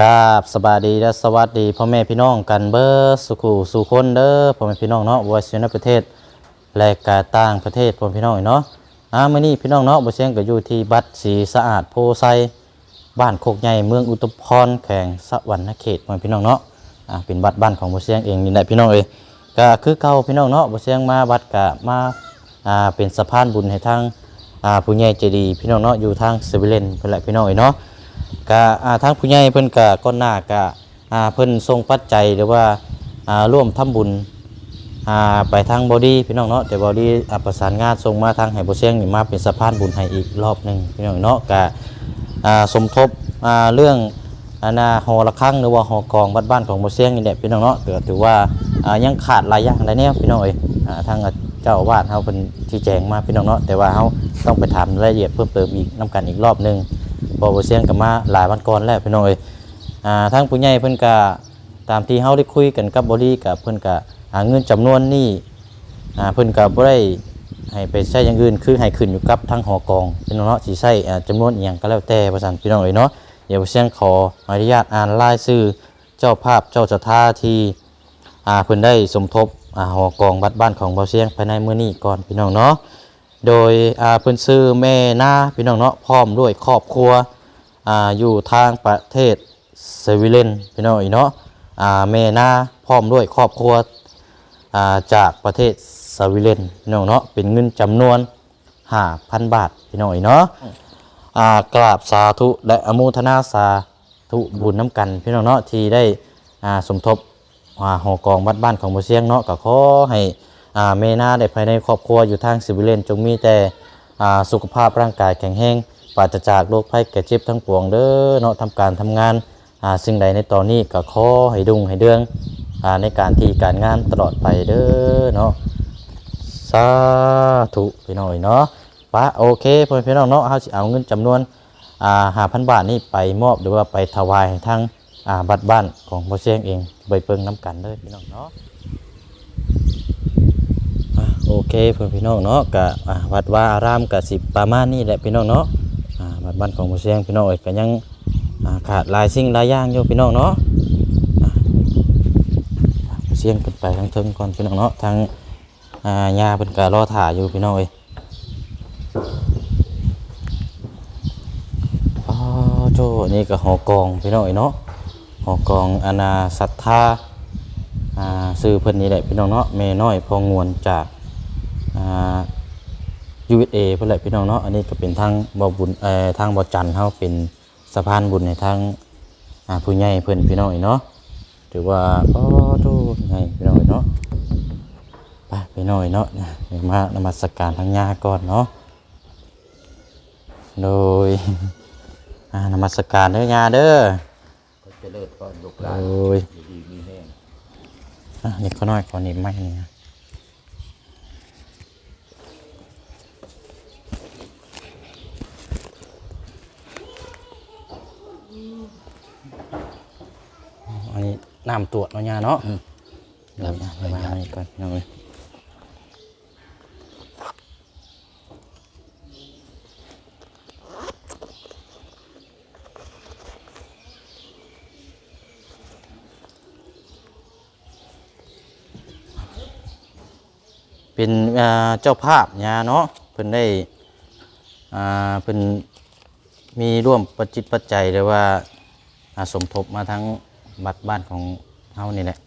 ກາບສະບາຍດີ ແລະ ສະຫວັດດີພໍ່ແມ່ພີ່ນ້ອງກັນເບິດສູ່ຄູ່ສູ່ຄົນເດີ ພໍ່ແມ່ພີ່ນ້ອງເນາະ ບໍ່ວ່າຊິຢູ່ໃນປະເທດ ແລະ ກະຕ່າງປະເທດ ພໍ່ແມ່ພີ່ນ້ອງເນາະ. ອາ ມື້ນີ້ພີ່ນ້ອງເນາະ ບໍ່ສຽງກໍຢູ່ທີ່ວັດສີສະອາດໂພໄຊ ບ້ານໂຄກໃຫຍ່ ເມືອງອຸທຸມພອນ ແຂວງສະຫວັນນະເຂດ ພໍ່ແມ່ພີ່ນ້ອງເນາະ. ອາ ເປັນວັດບ້ານຂອງບໍ່ສຽງເອງນີ້ແຫຼະ ພີ່ນ້ອງເອີຍ. ກະຄືເກົ່າພີ່ນ້ອງເນາະ ບໍ່ສຽງມາວັດກະມາ ອ່າ ເປັນສະພານບຸນໃຫ້ທາງ ອ່າ ຜູ້ໃຫຍ່ໃຈດີພີ່ນ້ອງເນາະ ຢູ່ທາງສະວີເລັນເພິ່ນແຫຼະ ພີ່ນ້ອງເອີຍເນາະ. ກະ ອ່າ ທາງຜູ້ໃຫຍ່ເພິ່ນກະກ່ອນໜ້າກະ ອ່າ ເພິ່ນສົ່ງປັດໄຈ ຫຼືວ່າ ອ່າ ຮ່ວມທຳບຸນ ອ່າ ໄປທາງເບົາດີພີ່ນ້ອງເນາະ ແຕ່ເບົາດີ ອ່າ ປະສານງານສົ່ງມາທາງໃຫ້ບໍ່ສຽງນີ້ມາເປັນສະພານບຸນໃຫ້ອີກລອບໜຶ່ງພີ່ນ້ອງເນາະ. ກະ ອ່າ ສົມທົບ ອ່າ ເລື່ອງ ອັນນ່າ ຫໍລະຄັງ ຫຼືວ່າຫໍກອງວັດບ້ານຂອງບໍ່ສຽງນີ້ແຫຼະພີ່ນ້ອງເນາະ. ກໍຖືວ່າ ອ່າ ຍັງຂາດຫຼາຍຢ່າງຫຼາຍແນວພີ່ນ້ອງເອີຍ. ອ່າ ທາງເຈົ້າອາວາດເຮົາເພິ່ນຊີ້ແຈງມາພີ່ນ້ອງເນາະ ແຕ່ວ່າເຮົາຕ້ອງໄປຖາມລາຍລະອຽດເພີ່ມເຕີມອີກນຳກັນອີກລອບໜຶ່ງ ເພາະບໍ່ສຽງກໍມາຫຼາຍວັນກ່ອນແລ້ວພີ່ນ້ອງເອີຍ. ອ່າ ທາງຜູ້ໃຫຍ່ເພິ່ນກໍ ຕາມທີ່ເຮົາໄດ້ຄຸຍກັນກັບບໍລີ ກໍເພິ່ນກໍ ອ່າ ເງິນຈຳນວນນີ້ ອ່າ ເພິ່ນກໍບໍ່ໄດ້ໃຫ້ໄປໃຊ້ຢ່າງອື່ນ ຄືໃຫ້ຂຶ້ນຢູ່ກັບທາງຫໍກອງພີ່ນ້ອງເນາະ ຊິໃຊ້ ອ່າ ຈຳນວນອີ່ຫຍັງກໍແລ້ວແຕ່ວ່າຊັ້ນ ພີ່ນ້ອງເອີຍເນາະ. ດຽວບໍ່ສຽງຂໍອະນຸຍາດອ່ານລາຍຊື່ເຈົ້າພາບເຈົ້າສັດທາທີ່ ອ່າ ເພິ່ນໄດ້ສົມທົບ ອ່າ ຫໍກອງວັດບ້ານຂອງບໍ່ສຽງພາຍໃນມື້ນີ້ກ່ອນ ພີ່ນ້ອງເນາະ. ໂດຍ ອ່າ ເພິ່ນຊື່ແມ່ນາ ພີ່ນ້ອງເນາະ ພ້ອມດ້ວຍຄອບຄົວ ອ່າ ຢູ່ທາງປະເທດສະວີເລັນ ພີ່ນ້ອງເອີຍເນາະ. ອ່າ ແມ່ນາພ້ອມດ້ວຍຄອບຄົວ ອ່າ ຈາກປະເທດສະວີເລັນ ພີ່ນ້ອງເນາະ ເປັນເງິນຈຳນວນ ຫ້າພັນບາດ ພີ່ນ້ອງເອີຍເນາະ. ອ່າ ກາບສາທຸ ແລະ ອະໂມທະນາສາທຸບຸນນຳກັນ ພີ່ນ້ອງເນາະ ທີ່ໄດ້ ອ່າ ສົມທົບ ອ່າ ຫໍກອງວັດບ້ານຂອງບໍ່ສຽງເນາະ. ກໍຂໍໃຫ້ ອ່າ ແມ່ນາ ແລະ ພາຍໃນຄອບຄົວຢູ່ທາງສະວີເລັນ ຈົ່ງມີແຕ່ ອ່າ ສຸຂະພາບຮ່າງກາຍແຂງແຮງ ປາສະຈາກໂລກໄພໄຂ້ເຈັບທັງປວງເດີເນາະ. ທຳການທຳງານ ອ່າ ສິ່ງໃດໃນຕອນນີ້ກໍຂໍໃຫ້ຮຸ່ງໃຫ້ເຮືອງ ອ່າ ໃນການທີ່ການງານຕະຫຼອດໄປເດີເນາະ. ສາທຸ ພີ່ນ້ອງເອີຍເນາະ. ປະ ໂອເຄ ພໍ່ແມ່ພີ່ນ້ອງເນາະ ເຮົາຊິເອົາເງິນຈຳນວນ ອ່າ ຫ້າພັນບາດນີ້ໄປມອບ ຫຼືວ່າໄປຖວາຍໃຫ້ທາງ ອ່າ ວັດບ້ານຂອງບໍ່ສຽງເອງ ໄປເບິ່ງນຳກັນເດີພີ່ນ້ອງເນາະ. ອ່າ ໂອເຄ ພໍ່ແມ່ພີ່ນ້ອງເນາະ ກະ ອ່າ ວັດວາອາຣາມກະຊິປະມານນີ້ແຫຼະພີ່ນ້ອງເນາະ. ອ່າ ວັດບ້ານຂອງບໍ່ສຽງ ພີ່ນ້ອງເອີຍ ກະຍັງ ອ່າ ຂາດຫຼາຍສິ່ງຫຼາຍຢ່າງຢູ່ພີ່ນ້ອງເນາະ. ອ່າ ບໍ່ສຽງຂຶ້ນໄປທາງເທິງກ່ອນພີ່ນ້ອງເນາະ ທາງ ອ່າ ຍ່າເພິ່ນກໍລໍຖ້າຢູ່ພີ່ນ້ອງເອີຍ. ອໍ ໂທ້ ນີ້ກໍຫໍກອງພີ່ນ້ອງເອີຍເນາະ ຫໍກອງອັນນ່າ ສັດທາ ອ່າ ຊື່ເພິ່ນນີ້ແຫຼະພີ່ນ້ອງເນາະ ແມ່ນ້ອຍພໍ່ງວນຈາກ ອ່າ ຢູເອສເອ ພຸ້ນແຫຼະພີ່ນ້ອງເນາະ. ອັນນີ້ກໍເປັນທາງເບົາບຸນ ເອີ ທາງເບົາຈັນເຮົາເປັນ ສະພານບຸນໃຫ້ທາງ ອ່າ ຜູ້ໃຫຍ່ເພິ່ນພີ່ນ້ອງເອີຍເນາະ. ຖືວ່າ ອໍ ໂທ້ ໃຫຍ່ພີ່ນ້ອງເອີຍເນາະ. ໄປພີ່ນ້ອງເອີຍເນາະ ມານະມັດສະການທາງຍ່າກ່ອນເນາະ. ໂດຍ ອ່າ ນະມັດສະການເດີຍ່າເດີ. ກໍຈະເລີນກ່ອນລູກຫຼານ ໂດຍ ຢູ່ດີມີແຮງ. ອ່າ ນີ້ຂ້ານ້ອຍຂໍນີ້ໄມ້ນີ້ນະ. ອັນນີ້ນ້ຳຕວດເນາະຍ່າເນາະ. ອືມ ໂດຍ ນ້ຳ ວາງໄວ້ກ່ອນພີ່ນ້ອງເອີຍ. ເປັນ ອ່າ ເຈົ້າພາບຍ່າເນາະ ເພິ່ນໄດ້ ອ່າ ເພິ່ນມີຮ່ວມປັດຈິດປັດໄຈ ຫຼືວ່າ ອ່າ ສົມທົບມາທາງວັດບ້ານຂອງເຮົານີ້ແຫຼະ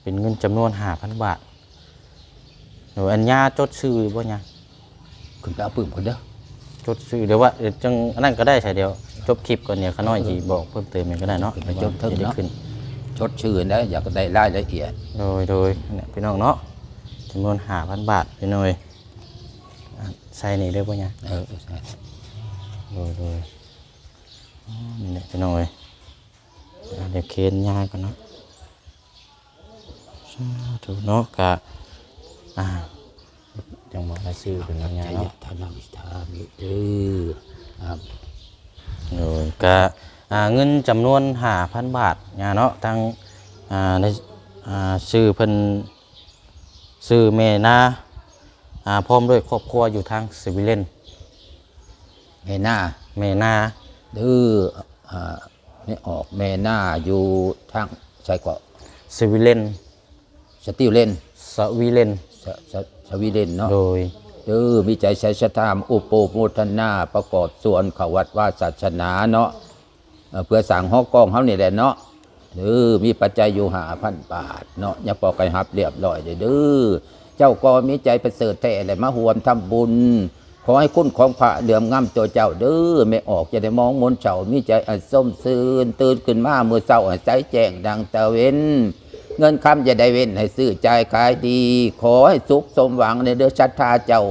ເປັນເງິນຈຳນວນຫ້າພັນບາດ. ໂດຍ ອັນຍ່າຈົດຊື່ຢູ່ບໍ່ຍ່າ? ຂຶ້ນໄປເອົາປຶ້ມກ່ອນເດີ ຈົດຊື່ ຫຼືວ່າ ເອີ ຈັ່ງອັນນັ້ນກໍໄດ້ຊະ. ດຽວຈົບຄລິບກ່ອນ ດຽວຂ້ານ້ອຍ ເອີ ຊິບອກເພີ່ມເຕີມຫຍັງກໍໄດ້ເນາະ ຂຶ້ນໄປຈົດເທິງເນາະ ຂຶ້ນ ຈົດຊື່ໄດ້ ຢາກໄດ້ລາຍລະອຽດ. ໂດຍ ໂດຍ ນີ້ແຫຼະພີ່ນ້ອງເນາະ ຈຳນວນຫ້າພັນບາດພີ່ນ້ອງເອີຍ. ອ່າ ໃສ່ນີ້ເດີບໍ່ຍ່າ? ເອີ ໃສ່ ໂດຍ ໂດຍ. ອໍ ນີ້ແຫຼະພີ່ນ້ອງເອີຍ. ອ່າ ດຽວເຄນຍ່າກ່ອນເນາະ. ສາທຸເນາະ ກະ ອ່າ ຈັ່ງບອກລາຍຊື່ເພິ່ນວ່າຫຍັງເນາະ. ໂດຍ ກະ ອ່າ ເງິນຈຳນວນຫ້າພັນບາດນະເນາະ ທັງ ອ່າ ໃນ ອ່າ ຊື່ເພິ່ນ ຊື່ແມ່ນາ ອ່າ ພ້ອມດ້ວຍຄອບຄົວຢູ່ທາງສະວີເລັນ. ແມ່ນາ ແມ່ນາ ຫຼື ອ່າ ແມ່ອອກແມ່ນາຢູ່ທາງໃສເກາະ? ສະວີເລັນ ສະຕິວເລັນ ສະວີເລັນ ສະ ສະ ສະວີເລັນເນາະ. ໂດຍ ເດີ ມີໃຈໃສສັດທາອຸປະໂມທະນາ ປະກອບສ່ວນເຂົ້າວັດວາສາສະໜາເນາະ. ເອີ ເພື່ອສ້າງຫໍກອງເຮົານີ້ແຫຼະເນາະ. ເອີ ມີປັດໄຈຢູ່ຫ້າພັນບາດເນາະ, ຍາພໍ່ກໍຮັບລຽບຮ້ອຍເດີ. ເຈົ້າກໍມີໃຈປະເສີດແທ້ແຫຼະ ມາຮ່ວມທຳບຸນ. ຂໍໃຫ້ຄຸນຂອງພະເຫຼືອມງາມຕົວເຈົ້າເດີ. ແມ່ອອກຈະໄດ້ມອງມົນເສົ້າ, ມີໃຈອັນຊົມຊື່ນ, ຕື່ນຂຶ້ນມາມື້ເຊົ້າໃຫ້ໃສແຈ້ງດັ່ງຕາເວັນ. ເງິນຄຳຈະໄດ້ເວັນໃຫ້ຊື້ຈ່າຍຂາຍດີ. ຂໍໃຫ້ສຸກສົມຫວັງໃນເດີສັດທາເຈົ້າ.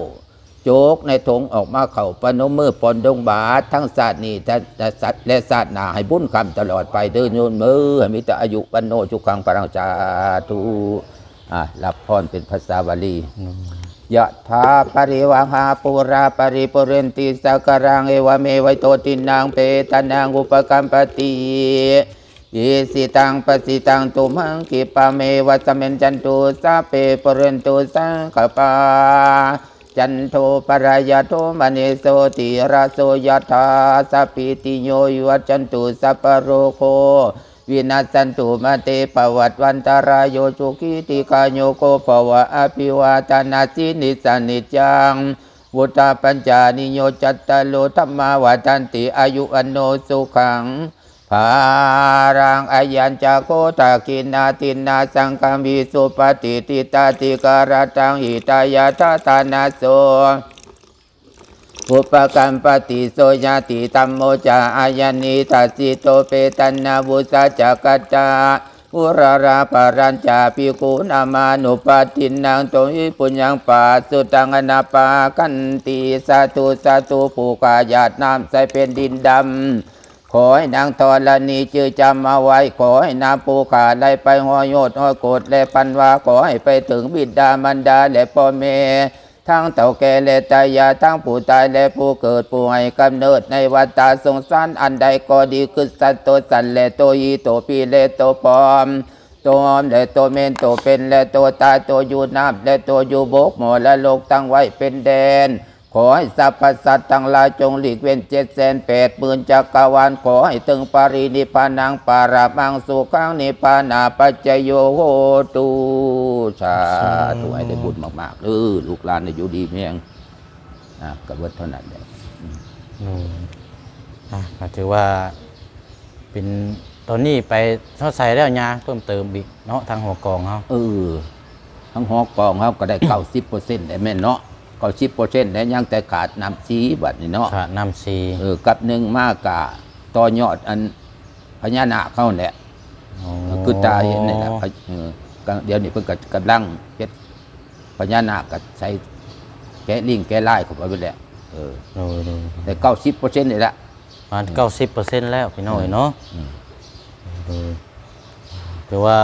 ໂຈກໃນຖົງອອກມາເຂົ້າປະນົມມືປ່ອນດົງບາດ ທັງຊາດນີ້ ແລະ ຊາດໜ້າ ໃຫ້ບຸນຄຳຕະຫຼອດໄປເດີໂຍມເດີ. ໃຫ້ມີແຕ່ອາຍຸວັນໂນສຸຂັງພະລັງ ສາທຸ. ອ່າ ຮັບພອນເປັນພາສາບາລີ. ອືມ ຍະຖາ ວາ ລິວະຫາ ປູຣາ ປະລິປູເຣນຕິ ສາຄະລັງ ເອວະເມວະ ໂຕ ທິນນັງ ເປຕານັງ ອຸປະກັບປະຕິ ອິຊິຕັງ ປັດສິຕັງ ຕຸມຫັງ ຂິບປະເມວະ ສະມິດສັນຕຸ ສັບເພ ປູເຣນຕຸ ສັງກະປາ ຈັນໂທ ປະລາຍະໂທ ມະນີ ໂຊຕິລະໂສ ຍະຖາ ສັບພີຕິໂຍ ວິວັດຊັນຕຸ ສັບພະໂລໂຄ ວິນັດສັນຕຸ ມາເຕ ພະວັດວັນຕະລາໂຍ ສຸຂີ ດີຄາຍຸໂກ ພະວະ ອະພິວາທະນະສີລິສະນິຈຈັງ ວຸດທາປັນຈານິໂຍ ຈັດຕາໂລ ທຳມາ ວັດທັນຕິ ອາຍຸ ວັນໂນ ສຸຂັງ ພະລັງ ອາຍັນຈະໂຄ ທັກຂິນາທິນນາ ສັງຄາມິ ສຸປະຕິທິຕາທິກາລະຕັງ ຫິຕາຍະ ທາທານະໂສ ອຸປະກັບປະຕິ ໂສຍາຕິທຳໂມ ຈາ ອາຍະນີ ທັດສິໂຕ ເປຕານາ ວຸດສາ ຈະກັດຕາ ອຸຣາລາ ພະລັນຈາ ພິກຂຸນາມານຸປັດຖິນນາ ໂຕຫິ ປຸນຍັງ ປະສຸຕັງ ອະນາປາກັນຕິ ສາທຸ ສາທຸ ຜູ້ຂ້າຢາດນ້ຳໃສ່ແຜ່ນດິນດຳ ຂໍໃຫ້ນາງທໍລະນີຈື່ຈຳເອົາໄວ້ ຂໍໃຫ້ນ້ຳພູຄາໄຫຼໄປຮອຍໂຫດຮອຍໂກດ ແລະ ພັນວາ ຂໍໃຫ້ໄປເຖິງບິດາມານດາ ແລະ ພໍ່ແມ່ ທັງເຖົ້າແກ່ ແລະ ຕາຍາຍ ທັງຜູ້ຕາຍ ແລະ ຜູ້ເກີດ ຜູ້ໃຫ້ກຳເນີດໃນວັດຕະສົງສານອັນໃດກໍດີ ຄືສັດໂຕສັ້ນ ແລະ ໂຕຮີ່ ໂຕຜີ່ ແລະ ໂຕປອມ ໂຕຫອມ ແລະ ໂຕເໝັນ ໂຕເປັນ ແລະ ໂຕຕາຍ ໂຕຢູ່ນ້ຳ ແລະ ໂຕຢູ່ບົກ ມໍລະດົກຕັ້ງໄວ້ເປັນແດນ ຂໍໃຫ້ສັບພະສັດທັງຫຼາຍຈົ່ງຫຼີກເວັ້ນ ເຈັດແສນແປດໝື່ນຈັກກະວານ ຂໍໃຫ້ເຖິງປະລິນິບພານັງ ປະລະມັງສຸຂັງ ນິບພານາປັດຈະໂຍໂຫຕຸ ສາທຸ ສາທຸ ໃຫ້ໄດ້ບຸນມາກໆເດີ ລູກຫຼານໄດ້ຢູ່ດີມີແຮງ ອ່າ ກະເບິດເທົ່ານັ້ນແຫຼະ ອືມ ໂດຍ ອ່າ ກະຖືວ່າ ເປັນ ຕອນນີ້ໄປຮອດໃສແລ້ວຍາ ເພີ່ມເຕີມອີກເນາະ ທາງຫົວກອງເຮົາ? ເອີ ທາງຫົວກອງເຮົາກໍໄດ້ເກົ້າສິບເປີເຊັນແລ້ວແມ່ນເນາະ ເກົ້າສິບເປີເຊັນແລ້ວ ຍັງແຕ່ຂາດນ້ຳຊີບັດນີ້ເນາະ ຂາດນ້ຳຊີ ເອີ ກັບໜຶ່ງມາກະຕໍ່ຍອດອັນພະຍານາກເຮົາແຫຼະ ອໍ ຄືຕາເຫັນນີ້ແຫຼະ ເອີ ດຽວນີ້ເພິ່ນກໍກຳລັງເຮັດພະຍານາກ ກໍໃສ່ແກະລິ້ງແກະລາຍເຂົ້າໄປເບິດແລ້ວ ເອີ ໂດຍໆ ໄດ້ເກົ້າສິບເປີເຊັນນີ້ແຫຼະ ປະມານ ອືມ ເກົ້າສິບເປີເຊັນແລ້ວພີ່ນ້ອງເອີຍເນາະ ອືມ ໂດຍ ຖືວ່າ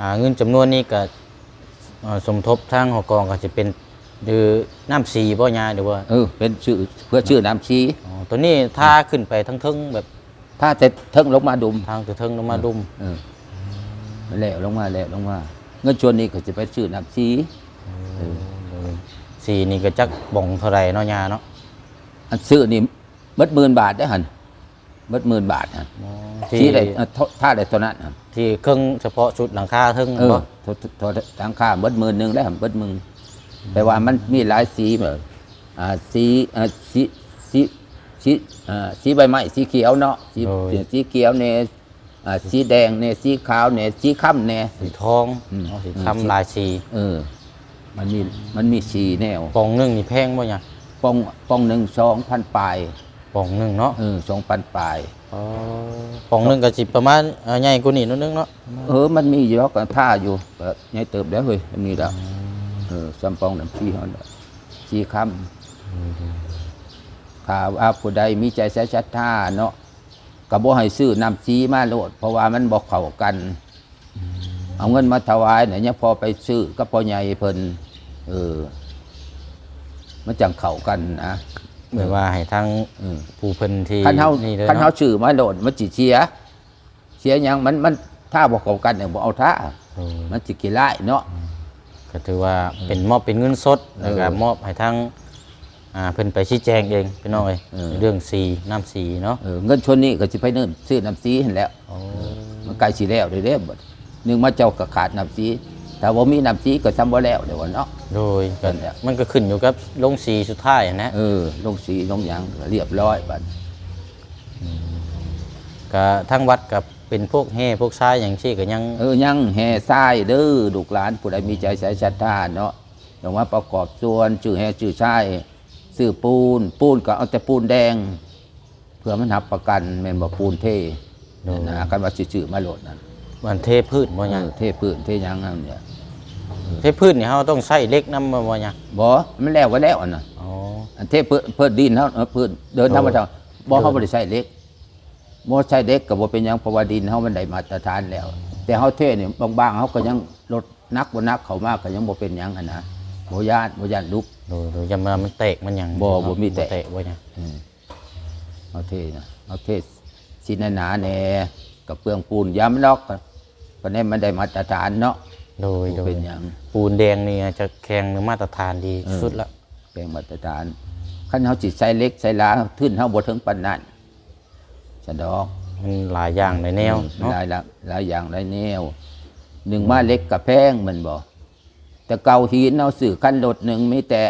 ອ່າ ເງິນຈຳນວນນີ້ກໍ ເອີ ສົມທົບທາງຫົວກອງກໍຊິເປັນ ຫຼື ນ້ຳຊີບໍ່ຍາ ຫຼືວ່າ ເອີ ເປັນຊື່ ເພື່ອຊື້ນ້ຳຊີ ອໍ ໂຕນີ້ ອືມ ທາຂຶ້ນໄປທາງເທິງແບບ ທາແຕ່ເທິງລົງມາດຸມ ທາງແຕ່ເທິງລົງມາດຸມ ເອີ ເອີ ແລ້ວລົງມາ ແລ້ວລົງມາ ເງິນສ່ວນນີ້ກໍຊິໄປຊື້ນ້ຳຊີ ເອີ ເອີ ເອີ ສີນີ້ກໍຈັກບ໋ອງເທົ່າໃດເນາະຍາເນາະ ອັນຊື້ນີ້ ເບິດໝື່ນບາດເດ້ຫັ້ນ ເບິດໝື່ນບາດຫັ້ນ ອໍ ທີ່ ທີ່ໄດ້ ເອີ ທ- ຖ້າໄດ້ເທົ່ານັ້ນຫັ້ນ ທີ່ເຄິ່ງສະເພາະຊຸດຫຼັງຄາເທິງ ເອີ ບໍ່ ໂທ ໂທ ຫຼັງຄາເບິດໝື່ນໜຶ່ງແລ້ວ ເບິດໝື່ນ ແຕ່ວ່າມັນມີຫຼາຍສີແບບ ອ່າ ສີ ອ່າ ສີ ສີ ສີ ອ່າ ສີໃບໄມ້ ສີຂຽວເນາະ ສີ ໂດຍ ສີຂຽວແດ່ ອ່າ ສີແດງແດ່ ສີຂາວແດ່ ສີຄຳແດ່ ສີທອງ ອືມ ເນາະ ສີຄຳ ອືມ ຫຼາຍສີ ເອີ ມັນມີ ມັນມີສີ່ແນວ ປ່ອງໜຶ່ງນີ້ແພງບໍ່ຍາ ປ່ອງ ປ່ອງໜຶ່ງສອງພັນປາຍ ປ່ອງໜຶ່ງເນາະ ເອີ ສອງພັນປາຍ ອໍ ປ່ອງໜຶ່ງກໍຊິປະມານ ເອີ ໃຫຍ່ກວ່ານີ້ໜ້ອຍໜຶ່ງເນາະ ເອີ ມັນມີຢູ່ດອກ ກໍທາຢູ່ ກໍໃຫຍ່ເຕີບແລ້ວເຮີ້ຍ ອັນນີ້ລະ ອືມ ເອີ ສ່ຳປ່ອງນ້ຳຊີເຮົາ ສີຄຳ ອືມ ຖ້າວ່າຜູ້ໃດມີໃຈໃສສັດທາເນາະ ກໍບໍ່ໃຫ້ຊື້ນ້ຳສີມາໂລດ ເພາະວ່າມັນບໍ່ເຂົ້າກັນ ອືມ ເອົາເງິນມາຖວາຍນະ ຍັງພໍໄປຊື້ກັບພໍ່ໃຫຍ່ເພິ່ນ ເອີ ມັນຈັ່ງເຂົ້າກັນນະ ແບບວ່າໃຫ້ທາງ ເອີ ຜູ້ເພິ່ນທີ່ ຄັນເຮົາ ນີ້ເລີຍ ຄັນເຮົາ ເນາະ ຊື້ມາໂລດ ມັນຊິເສຍ ເສຍຫຍັງ ມັນ ມັນ ຖ້າບໍ່ເຂົ້າກັນ ບໍ່ເອົາຖ້າ ໂດຍ ມັນຊິຂີ້ລ້າຍເນາະ ອືມ ກໍຖືວ່າ ເອີ ເປັນ ມອບເປັນເງິນສົດ ເອີ ແລ້ວກໍມອບໃຫ້ທາງ ອ່າ ເພິ່ນໄປຊີ້ແຈງເອງພີ່ນ້ອງເອີຍ ເອີ ເລື່ອງສີ ນ້ຳສີເນາະ. ເອີ ເງິນສ່ວນນີ້ກໍຊິໄປເລີ່ມຊື້ນ້ຳສີຫັ້ນແຫຼະ. ໂອ້ ມັນໃກ້ຊິແລ້ວເດ້ເດ້ ບັດໜຶ່ງມາເຈົ້າກໍຂາດນ້ຳສີ ຖ້າບໍ່ມີນ້ຳສີກໍສ່ຳບໍ່ແລ້ວເດ້ວ່າເນາະ. ໂດຍ ກໍ ນັ້ນແຫຼະ ມັນກໍຂຶ້ນຢູ່ກັບໂລງສີສຸດທ້າຍຫັ້ນແຫຼະ. ເອີ ໂລງສີໂລງຫຍັງກໍລຽບຮ້ອຍບັດ. ອືມ ກະທາງວັດກະເປັນພວກແຮ່ພວກຊາຍຫຍັງຊີ້ກະຍັງ ເອີ ຍັງແຮ່ຊາຍເດີ ລູກຫຼານຜູ້ໃດມີໃຈໃສສັດທາເນາະ ຕ້ອງມາປະກອບສ່ວນ ຊື້ແຮ່ຊື້ຊາຍ ຊື້ປູນ ປູນກໍເອົາແຕ່ປູນແດງ ເພື່ອມັນຮັບປະກັນແມ່ນບໍ່ ປູນເທ. ໂດຍ ນັ້ນນະ ຄັນວ່າຊິຊື້ມາໂລດນັ້ນ ມັນເທພື້ນບໍ່ຫຍັງ ເອີ ເທພື້ນເທຫຍັງນັ້ນແຫຼະ. ເອີ ເທພື້ນນີ້ເຮົາຕ້ອງໃຊ້ເຫຼັກນຳບໍ່ຫຍັງ? ບໍ່ ມັນແລ້ວກໍແລ້ວອັນນັ້ນ. ອໍ ອັນເທພື້ນ ພື້ນດິນເຮົາ ເອີ ພື້ນເດີນທຳມະດາ ບໍ່ ເຮົາບໍ່ໄດ້ໃຊ້ເຫຼັກ ບໍ່ໃຊ້ເຫຼັກກໍບໍ່ເປັນຫຍັງ ເພາະວ່າດິນເຮົາມັນໄດ້ມາດຕະຖານແລ້ວ. ແຕ່ເຮົາເທນີ້ບາງໆ ເຮົາກໍຍັງລົດໜັກບໍ່ໜັກເຂົ້າມາກໍຍັງບໍ່ເປັນຫຍັງຫັ້ນນະ ບໍ່ຢ້ານ ບໍ່ຢ້ານຫຼຸບ. ໂດຍ ໂດຍ ຢ້ານວ່າມັນແຕກມັນຫຍັງ ບໍ່ ບໍ່ມີແຕກ ບໍ່ແຕກບໍ່ຫຍັງ. ເອີ ເຮົາເທນະ ເຮົາເທຊິໜາໆແດ່ ກະເບື້ອງປູນຢາມນອກ ປານໃດມັນໄດ້ມາດຕະຖານເນາະ. ໂດຍ ບໍ່ເປັນຫຍັງ ໂດຍ ປູນແດງນີ້ຈະແຂງ ມາດຕະຖານດີ ເອີ ສຸດລະ ແຂງມາດຕະຖານ. ຄັນເຮົາຊິໃສ່ເຫຼັກໃສ່ຫຼາ ທຶນເຮົາບໍ່ເຖິງປານນັ້ນ ສະດອກ ມັນຫຼາຍຢ່າງຫຼາຍແນວ ເອີ ເນາະ ຫຼາຍ ຫຼາຍຢ່າງຫຼາຍແນວ. ໜຶ່ງມາເຫຼັກກະແພງແມ່ນບໍ່? ແຕ່ເກົ່າຫີນເຮົາຊື້ຄັນລົດໜຶ່ງມີແຕ່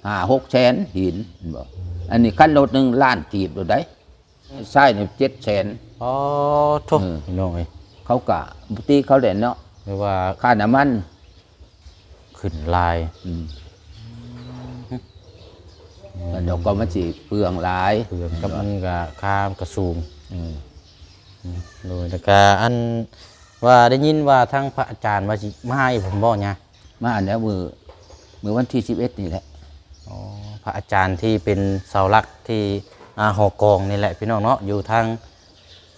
ຫ້າຫົກແສນຫີນແມ່ນບໍ່? ອັນນີ້ຄັນລົດໜຶ່ງລ້ານກີບໂລດໃດ໋ ຊາຍນີ້ເຈັດແສນ. ອໍ ໂທ້ ເອີ ພີ່ນ້ອງເອີຍ ເຂົາກະບໍ່ຕິເຂົາແຫຼະເນາະ ຫຼືວ່າຄ່ານ້ຳມັນ ຂຶ້ນຫຼາຍ. ອືມ ແລ້ວດອກກໍມັນຊິເປືອງຫຼາຍ ເປືອງກັບມັນກະຄ່າມັນກະສູງ. ເອີ ອືມ ໂດຍ ແລ້ວກະອັນວ່າໄດ້ຍິນວ່າທາງພະອາຈານວ່າຊິມາອີກ ເພິ່ນບໍ່ຍາ ມາອັນແລ້ວ ມື້ ມື້ວັນທີສິບເອັດນີ້ແຫຼະ. ອໍ ພະອາຈານທີ່ເປັນເສົາຫຼັກທີ່ ອ່າ ຫໍກອງນີ້ແຫຼະ ພີ່ນ້ອງເນາະ ຢູ່ທາງ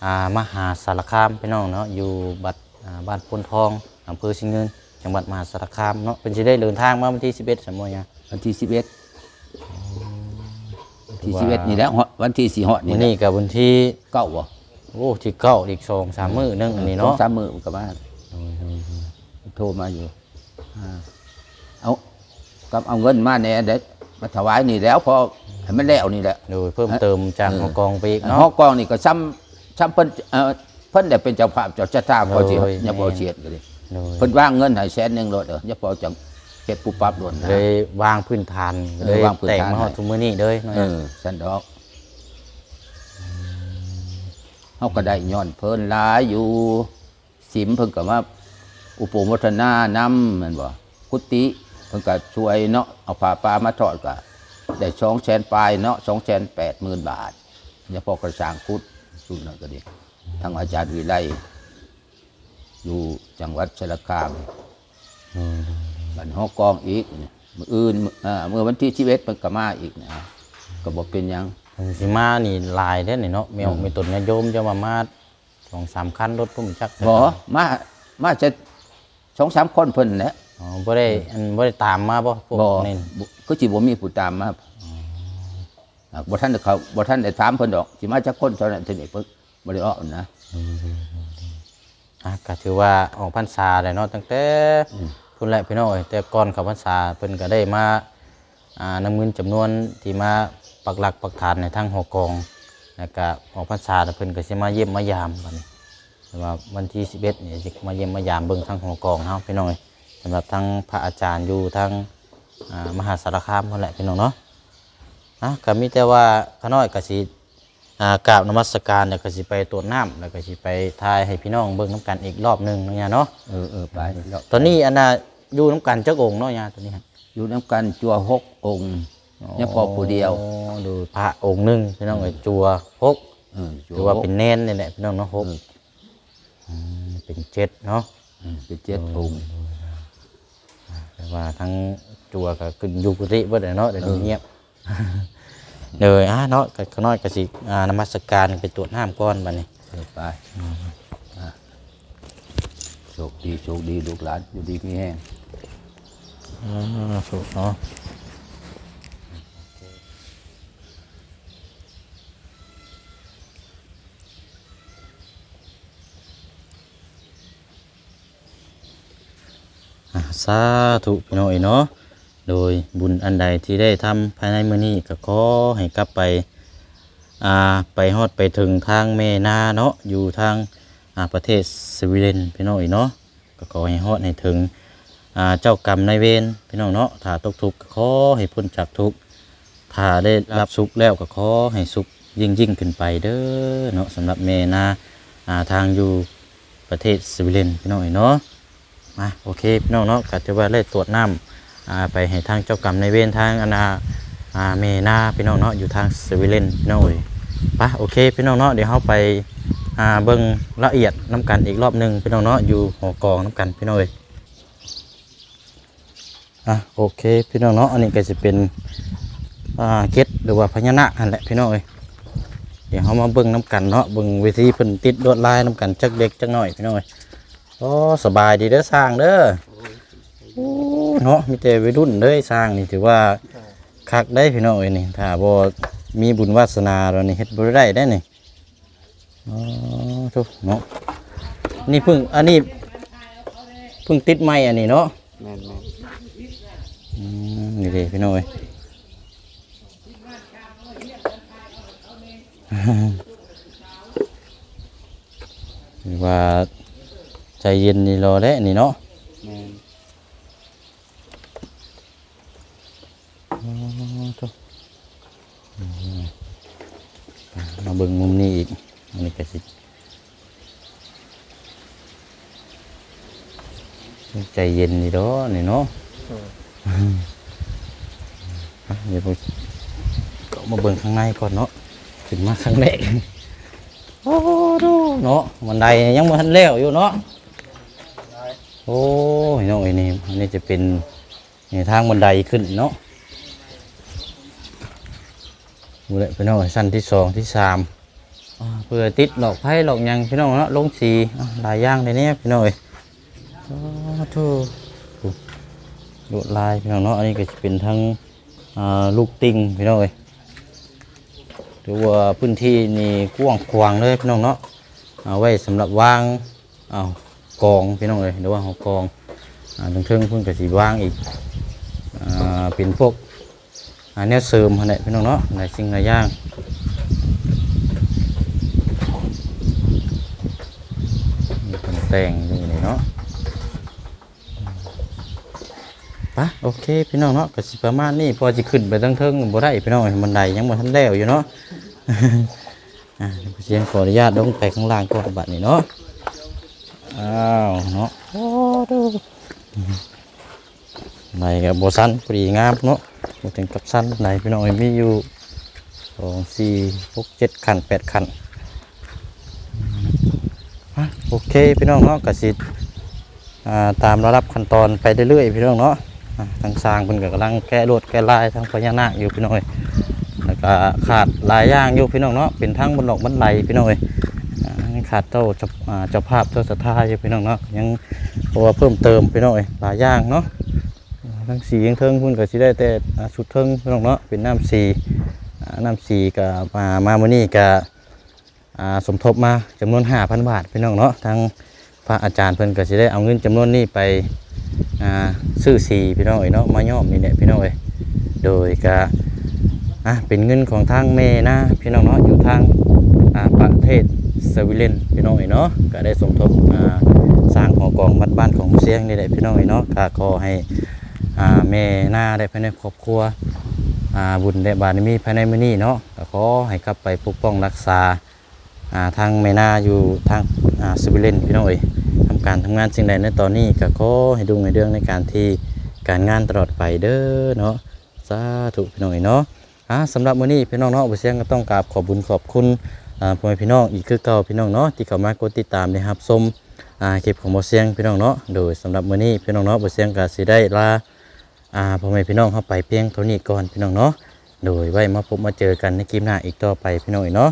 ອ່າ ມະຫາສາລະຄາມ ພີ່ນ້ອງເນາະ ຢູ່ບັດ ອ່າ ບ້ານໂພນທອງ ອຳເພີຊຽງຍືນ ຈັງຫວັດມະຫາສາລະຄາມເນາະ. ເພິ່ນຊິໄດ້ເດີນທາງມາວັນທີສິບເອັດ ຊັ້ນບໍ່ຍາ? ວັນທີສິບເອັດ ອືມ ວັນທີສິບເອັດນີ້ແຫຼະ ຮອດ ວັນທີຊິຮອດນີ້ແຫຼະ. ມື້ນີ້ກະວັນທີເກົ້າບໍ່? ໂອ້ ທີເກົ້າ ອີກສອງສາມມື້ໜຶ່ງ ເອີ ອັນນີ້ເນາະ ສອງສາມມື້ມັນກໍມາ. ໂດຍ ໂດຍ ໂດຍ ໂທມາຢູ່. ອ່າ ເອົາ ກັບເອົາເງິນມາແດ່ເດ້ ມາຖວາຍນີ້ແຫຼະ ພໍໃຫ້ມັນແລ້ວນີ້ແຫຼະ. ໂດຍ ເພີ່ມເຕີມຈາກ ເອີ ຫໍກອງໄປອີກເນາະ. ຫໍກອງນີ້ກໍຊ່ຳ ຊ່ຳເພິ່ນ ເອີ ເພິ່ນໄດ້ເປັນເຈົ້າພາບເຈົ້າສັດທາ ພໍຊິ ໂດຍ ຍັງບໍ່ ແມ່ນ ເຮັດກໍດີ. ໂດຍ ເພິ່ນວາງເງິນໃຫ້ແສນໜຶ່ງໂລດເດີ ຍັງພໍຈັ່ງເຮັດປຸບປັບໂລດນະ ໄດ້ວາງພື້ນຖານ ເອີ ໄດ້ວາງພື້ນຖານ ແຕ່ງມາຮອດທຸກມື້ນີ້ເລີຍເນາະ. ເອີ ຊັ້ນດອກ ເຮົາກໍໄດ້ຍ້ອນເພິ່ນຫຼາຍຢູ່. ສິມເພິ່ນກໍມາອະນຸໂມທະນານຳແມ່ນບໍ່? ກຸຕິເພິ່ນກໍຊ່ວຍເນາະ ເອົາຜ້າປ່າມາທອດກໍໄດ້ສອງແສນປາຍເນາະ ສອງແສນແປດໝື່ນບາດ ສະເພາະກະສ້າງກຸດຊຸດນັ້ນກໍດີ ທາງອາຈານວິໄລຢູ່ຈັງຫວັດສາລະຄາມ. ອືມ ບັດຫໍກອງອີກ ມື້ອື່ນ ມື້ ເອີ ມື້ວັນທີສິບເອັດເພິ່ນກໍມາອີກນະ ກໍບໍ່ເປັນຫຍັງ. ເພິ່ນຊິມານີ້ຫຼາຍເດ້ນີ້ເນາະ ແມ່ອອກ ອືມ ແມ່ຕົນຍາດໂຍມ ຈະວ່າມາ ສອງສາມຄັນລົດພຸ້ນຈັກ. ບໍ່ ມາ ມາແຕ່ສອງສາມຄົນເພິ່ນແຫຼະ. ອໍ ບໍ່ໄດ້ ເອີ ອັນ ບໍ່ໄດ້ຕາມມາບໍ່ ພວກ ບໍ່ ນີ້? ບໍ່ ຄືຊິບໍ່ມີຜູ້ຕາມມາ. ອໍ ອ່າ ບໍ່ທັນໄດ້ເຂົ້າ ບໍ່ທັນໄດ້ຖາມເພິ່ນດອກ ຊິມາຈັກຄົນເທົ່ານັ້ນເທົ່ານີ້ ເພິ່ນບໍ່ໄດ້ເວົ້ານະ. ອືມ ອ່າ ກໍຖືວ່າອອກພັນສາແລ້ວເນາະ ຕັ້ງແຕ່ ອືມ ພຸ້ນແຫຼະພີ່ນ້ອງເອີຍ ແຕ່ກ່ອນເຂົ້າພັນສາເພິ່ນກໍໄດ້ມາ ອ່າ ນຳເງິນຈຳນວນທີ່ມາປັກຫຼັກປັກຖານໃນທາງຫໍກອງ ແລ້ວກະອອກພັນສາແລ້ວເພິ່ນກະຊິມາຢ້ຽມມາຢາມບັດນີ້ ແຕ່ວ່າວັນທີສິບເອັດນີ້ຊິມາຢ້ຽມມາຢາມເບິ່ງທາງຫໍກອງເຮົາພີ່ນ້ອງເອີຍ ສຳລັບທາງພະອາຈານຢູ່ທາງ ອ່າ ມະຫາສາລະຄາມພຸ້ນແຫຼະພີ່ນ້ອງເນາະ. ອ່າ ກະມີແຕ່ວ່າຂ້ານ້ອຍກະຊິ ອ່າ ກາບນະມັດສະການ ແລ້ວກໍຊິໄປຕວດນ້ຳ ແລ້ວກໍຊິໄປຖ່າຍໃຫ້ພີ່ນ້ອງເບິ່ງນຳກັນອີກລອບໜຶ່ງເນາະ ຍ່າເນາະ. ເອີ ເອີ ໄປ ຕອນນີ້ອັນນ່າ ຢູ່ນຳກັນຈັກອົງເນາະ ຍ່າ ຕອນນີ້? ຢູ່ນຳກັນຈົວຫົກອົງ. ອໍ ຍັງພໍຜູ້ດຽວ ໂດຍ ພະອົງໜຶ່ງພີ່ນ້ອງເອີຍ ອືມ ຈົວຫົກ. ເອີ ຈົວຫົກ ຖືວ່າເປັນແນນນີ້ແຫຼະພີ່ນ້ອງເນາະ ຫົກ ເອີ ອືມ ເປັນເຈັດເນາະ. ອືມ ເປັນເຈັດອົງ. ໂດຍ ໂດຍ ແຕ່ວ່າທັງຈົວກໍຂຶ້ນຢູ່ກຸຕິເບິດແຫຼະເນາະ ດຽວນີ້ ເອີ ງຽບ. ໂດຍ ອ່າ ເນາະ ກໍຂ້ານ້ອຍກໍຊິ ອ່າ ນະມັດສະການໄປຕວດນ້ຳກ່ອນບັດນີ້. ເອີ ໄປ ອືມ ອ່າ ໂຊກດີ ໂຊກດີ ລູກຫຼານ ຢູ່ດີມີແຮງ. ອ່າ ໂຊກເນາະ. ອ່າ ສາທຸ ພີ່ນ້ອງເອີຍເນາະ. ໂດຍບຸນອັນໃດທີ່ໄດ້ທຳພາຍໃນມື້ນີ້ ກໍຂໍໃຫ້ກັບໄປ ອ່າ ໄປຮອດໄປເຖິງທາງແມ່ນາເນາະ ຢູ່ທາງ ອ່າ ປະເທດສະວີເດັນ ພີ່ນ້ອງເອີຍເນາະ. ກໍຂໍໃຫ້ຮອດໃຫ້ເຖິງ ອ່າ ເຈົ້າກຳນາຍເວນ ພີ່ນ້ອງເນາະ. ຖ້າຕົກທຸກກໍຂໍໃຫ້ພົ້ນຈາກທຸກ, ຖ້າໄດ້ຮັບສຸກແລ້ວກໍຂໍໃຫ້ສຸກຍິ່ງໆຂຶ້ນໄປເດີເນາະ. ສຳລັບແມ່ນາ ອ່າ ທາງຢູ່ປະເທດສະວີເດັນ ພີ່ນ້ອງເອີຍເນາະ. ອ່າ ໂອເຄ ພີ່ນ້ອງເນາະ, ກໍຖືວ່າໄດ້ຕວດນ້ຳ ອ່າ ໄປໃຫ້ທາງເຈົ້າກຳນາຍເວນ ທາງອັນນ່າ ອ່າ ແມ່ນາ ພີ່ນ້ອງເນາະ ຢູ່ທາງສະວີເດັນ ພີ່ນ້ອງເອີຍ. ປະ ໂອເຄ ພີ່ນ້ອງເນາະ, ດຽວເຮົາໄປ ອ່າ ເບິ່ງລະອຽດນຳກັນອີກລອບໜຶ່ງ ພີ່ນ້ອງເນາະ, ຢູ່ຫໍກອງນຳກັນ ພີ່ນ້ອງເອີຍ. ອ່າ ໂອເຄ ພີ່ນ້ອງເນາະ, ອັນນີ້ກໍຊິເປັນ ອ່າ ເກັດ ຫຼືວ່າພະຍານາກຫັ້ນແຫຼະ ພີ່ນ້ອງເອີຍ. ດຽວເຮົາມາເບິ່ງນຳກັນເນາະ, ເບິ່ງວິທີເພິ່ນຕິດລວດລາຍນຳກັນ ຈັກເລັກຈັກນ້ອຍ ພີ່ນ້ອງເອີຍ. ໂອ້ ສະບາຍດີເດີຊ່າງເດີ. ໂອ້ ເນາະ ມີແຕ່ໄວລຸ້ນເດີ ຊ່າງນີ້ຖືວ່າຄັກໄດ໋ ພີ່ນ້ອງເອີຍນີ້. ຖ້າບໍ່ມີບຸນວາສະໜາແລ້ວນີ້ ເຮັດບໍ່ໄດ້ໄດ໋ນີ້. ອໍ ໂທ້ເນາະ, ນີ້ເພິ່ງ ອັນນີ້ເພິ່ງຕິດໃໝ່ອັນນີ້ເນາະ. ແມ່ນໆ. ອືມ ນີ້ເດ້ ພີ່ນ້ອງເອີຍ. ວ່າໃຈເຢັນນີ້ລໍແຫຼະນີ້ເນາະ. ແມ່ນ. ອໍ ໂທ້ ອືມ ມາເບິ່ງມຸມນີ້ອີກ. ອັນນີ້ກໍຊິ ໃຈເຢັນດີດອກນີ້ເນາະ. ເອີ ອາ ດຽວເຂົ້າມາເບິ່ງຂ້າງໃນກ່ອນເນາະ, ຂຶ້ນມາຄັ້ງແລກ. ໂອ້ ດູເນາະ, ບັນໄດຍັງບໍ່ທັນແລ້ວຢູ່ເນາະ. ໂອ້ຍ ນ້ອງເອີຍ ນີ້ ອັນນີ້ຈະເປັນ ນີ້ທາງບັນໄດຂຶ້ນເນາະ. ພຸ້ນແຫຼະ ພີ່ນ້ອງເອີຍ, ຊັ້ນທີສອງ ທີສາມ ອ່າ ເພື່ອຕິດຫຼອກໄຟຫຼອກຫຍັງ ພີ່ນ້ອງເນາະ, ລົງສີ ອ່າ ຫຼາຍຢ່າງແທ້ໆ ພີ່ນ້ອງເອີຍ. ໂອ້ໂທ້ ລວດລາຍ ພີ່ນ້ອງເນາະ. ອັນນີ້ກໍຈະເປັນທັງ ອ່າ ລູກຕິ່ງ ພີ່ນ້ອງເອີຍ, ຖືວ່າພື້ນທີ່ນີ້ກວ້າງຂວາງເລີຍ ພີ່ນ້ອງເນາະ, ເອົາໄວ້ສຳລັບວາງ ເອົາກອງ ພີ່ນ້ອງເອີຍ ຫຼືວ່າຫໍກອງ. ອ່າ ເທິງໆ ເພິ່ນກໍຊິວາງອີກ ອ່າ ເປັນພວກ ອ່າ ແນວເສີມຫັ້ນແຫຼະ ພີ່ນ້ອງເນາະ, ຫຼາຍສິ່ງຫຼາຍຢ່າງ ມີເພິ່ນແຕ່ງຢູ່ນີ້ເນາະ. ປະ ໂອເຄ ພີ່ນ້ອງເນາະ, ກໍຊິປະມານນີ້, ເພາະວ່າຊິຂຶ້ນໄປທາງເທິງບໍ່ໄດ້ ພີ່ນ້ອງເອີຍ, ບັນໄດຍັງບໍ່ທັນແລ້ວຢູ່ເນາະ. ອ່າ ສຽງຂໍອະນຸຍາດລົງໄປຂ້າງລ່າງກ່ອນບັດນີ້ເນາະ. ອ້າວເນາະ ໂອ້ໂທ້ ໄດກໍບໍ່ສັ້ນ ພໍດີງາມເນາະ, ບໍ່ເຖິງກັບສັ້ນປານໃດ ພີ່ນ້ອງເອີຍ. ມີຢູ່ ສອງ ສີ່ ຫົກ ເຈັດ ຂັ້ນ ແປດ ຂັ້ນ. ອ່ະ ໂອເຄ ພີ່ນ້ອງເນາະ, ກໍຊິ ອ່າ ຕາມລະດັບຂັ້ນຕອນໄປເລື້ອຍໆ ພີ່ນ້ອງເນາະ. ອ່າ ທາງຊ່າງເພິ່ນກໍກຳລັງແກະລວດແກະລາຍທາງພະຍານາກຢູ່ ພີ່ນ້ອງເອີຍ, ແລ້ວກໍຂາດຫຼາຍຢ່າງຢູ່ ພີ່ນ້ອງເນາະ, ເປັນທາງບັນດອກບັນໄດ ພີ່ນ້ອງເອີຍ. ອ່າ ຍັງຂາດເຈົ້າ ເຈົ້າ ອ່າ ເຈົ້າພາບເຈົ້າສັດທາຢູ່ ພີ່ນ້ອງເນາະ, ຍັງ ເພາະວ່າເພີ່ມເຕີມ ພີ່ນ້ອງເອີຍ ຫຼາຍຢ່າງເນາະ. ອ່າ ທັງສີທັງເທິງເພິ່ນກໍຊິໄດ້ແຕ່ ອ່າ ຊຸດເທິງ ພີ່ນ້ອງເນາະ, ເປັນນ້ຳສີ ອ່າ ນ້ຳສີກໍມາ ມາມື້ນີ້ກໍ ອ່າ ສົມທົບມາຈຳນວນຫ້າພັນບາດ ພີ່ນ້ອງເນາະ. ທາງພະອາຈານເພິ່ນກໍຊິໄດ້ເອົາເງິນຈຳນວນນີ້ໄປ ອ່າ ຊື້ສີ ພີ່ນ້ອງເອີຍເນາະ, ມາຍ້ອມນີ້ແຫຼະ ພີ່ນ້ອງເອີຍ. ໂດຍກະ ອ່າ ເປັນເງິນຂອງທາງແມ່ນາ ພີ່ນ້ອງເນາະ, ຢູ່ທາງ ອ່າ ປະເທດສະວີເດັນ ພີ່ນ້ອງເອີຍເນາະ, ກະໄດ້ສົມທົບ ອ່າ ສ້າງຫໍກອງວັດບ້ານຂອງໝູ່ຊຽງນີ້ແຫຼະ ພີ່ນ້ອງເອີຍເນາະ. ກະຂໍໃຫ້ ອ່າ ແມ່ນາ ແລະ ພາຍໃນຄອບຄົວ ອ່າ ບຸນ ແລະ ບາລະມີພາຍໃນມື້ນີ້ເນາະ, ກໍຂໍໃຫ້ກັບໄປປົກປ້ອງຮັກສາ ອ່າ ທາງແມ່ນາຢູ່ທາງ ອ່າ ສະວີເດັນ ພີ່ນ້ອງເອີຍ, ທຳການທຳງານສິ່ງໃດໃນຕອນນີ້ ກໍຂໍໃຫ້ຮຸ່ງໃຫ້ເຮືອງໃນການທີ່ການງານຕະຫຼອດໄປເດີເນາະ. ສາທຸ ພີ່ນ້ອງເອີຍເນາະ. ອ່າ ສຳລັບມື້ນີ້ ພີ່ນ້ອງເນາະ, ບ່າວຊຽງກໍຕ້ອງກາບຂອບບຸນຂອບຄຸນ ອ່າ ພໍ່ແມ່ພີ່ນ້ອງອີກຄືເກົ່າ ພີ່ນ້ອງເນາະ, ທີ່ເຂົ້າມາກົດຕິດຕາມ ແລະ ຮັບຊົມ ອ່າ ຄລິບຂອງບ່າວຊຽງ ພີ່ນ້ອງເນາະ. ໂດຍສຳລັບມື້ນີ້ ພີ່ນ້ອງເນາະ, ບ່າວຊຽງກໍຊິໄດ້ລາ ອ່າ ພໍ່ແມ່ພີ່ນ້ອງເຮົາໄປພຽງເທົ່ານີ້ກ່ອນ ພີ່ນ້ອງເນາະ. ໂດຍໄວ້ມາພົບມາເຈີກັນໃນຄລິບໜ້າອີກຕໍ່ໄປ ພີ່ນ້ອງເອີຍເນາະ.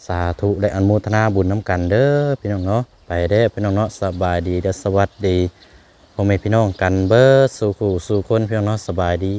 ສາທຸ ແລະ ອະນຸໂມທະນາບຸນນຳກັນເດີ ພີ່ນ້ອງເນາະ. ໄປເດີ ພີ່ນ້ອງເນາະ, ສະບາຍດີ ແລະ ສະຫວັດດີ ພໍ່ແມ່ພີ່ນ້ອງກັນເບິດສູ່ຄູ່ສູ່ຄົນ ພີ່ນ້ອງເນາະ, ສະບາຍດີ.